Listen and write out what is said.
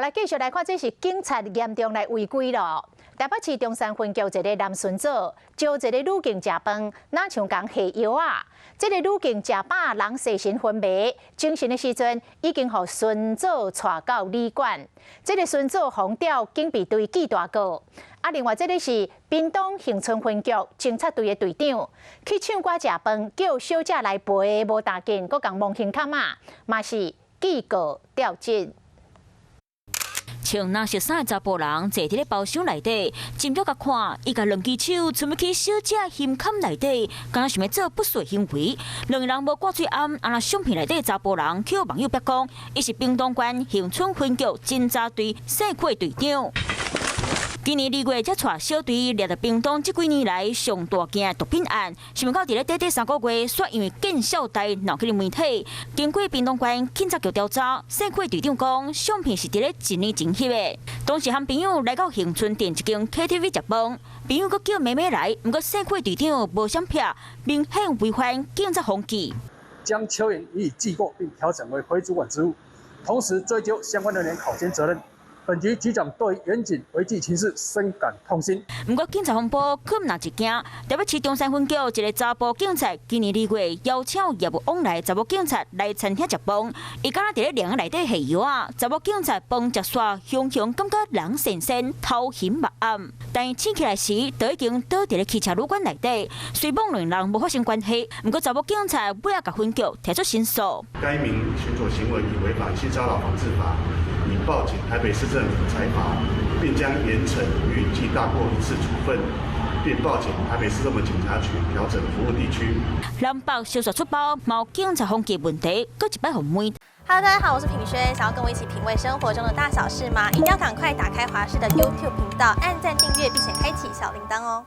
來繼續來看，這是警察嚴重來違規囉。台北市中山分局一个男巡佐，招一个女警食飯，若像共下藥仔。這个女警食飽人精神昏迷，精神的時陣已經予巡佐帶到旅館。這个巡佐予調警備隊記大過。啊，另外這个是屏東恆春分局偵察隊的隊長去唱歌食飯，叫小姐來陪，無打緊，閣共摸胸坎仔，嘛是記過調職。穿藍色衫的查埔人坐佇咧包廂內底，斟酌共看，伊共兩支手伸入去小姐胸坎內底，敢若想欲做不遂行為。兩个人無掛喙罨，按若相片內底查埔人去予網友曝光，伊是屏東縣恆春分局偵查隊社區隊長。今年2月才帶小隊掠著屏東這幾年來上大件的毒品案，想袂到佇咧短短3個月，煞因為見笑代鬧起了媒體。經過屏東縣警察局調查，社區隊長講，相片是佇咧一年前翕的。當時和朋友來到恆春鎮一間 KTV 食飯，朋友閣叫妹妹來，毋過社區隊長無閃避，明顯違反警察風紀。將邱員予以記過，並調整為非主管職務，同時追究相關人員考勤責任。本局局長對員警違紀情事深感痛心。毋過警察風波閣毋若一件，台北市中山分局一个查埔警察，今年2月邀請業務往來查某警察來餐廳食飯，伊敢若佇咧涼仔內底下藥仔，查某警察飯食煞，雄雄感覺人神仙頭昏目暗，但醒起來時，就已經倒佇咧汽車旅館內底，雖罔兩人無發生關係，毋過查某警察尾仔共分局提出申訴。該名巡佐行為已違反性騷擾防治法。已報請台北市政府裁罰，並將嚴懲予以記大過一次處分，並報請台北市政府警察局調整服務地區。南北小說出包，嘛警察風紀問題，閣一擺予問。 Hello，大家好，我是品軒，想要跟我一起品味生活中的大小事嗎？一定要趕快打開華視的 YouTube 頻道，按讚訂閱，並且開啟小鈴鐺哦。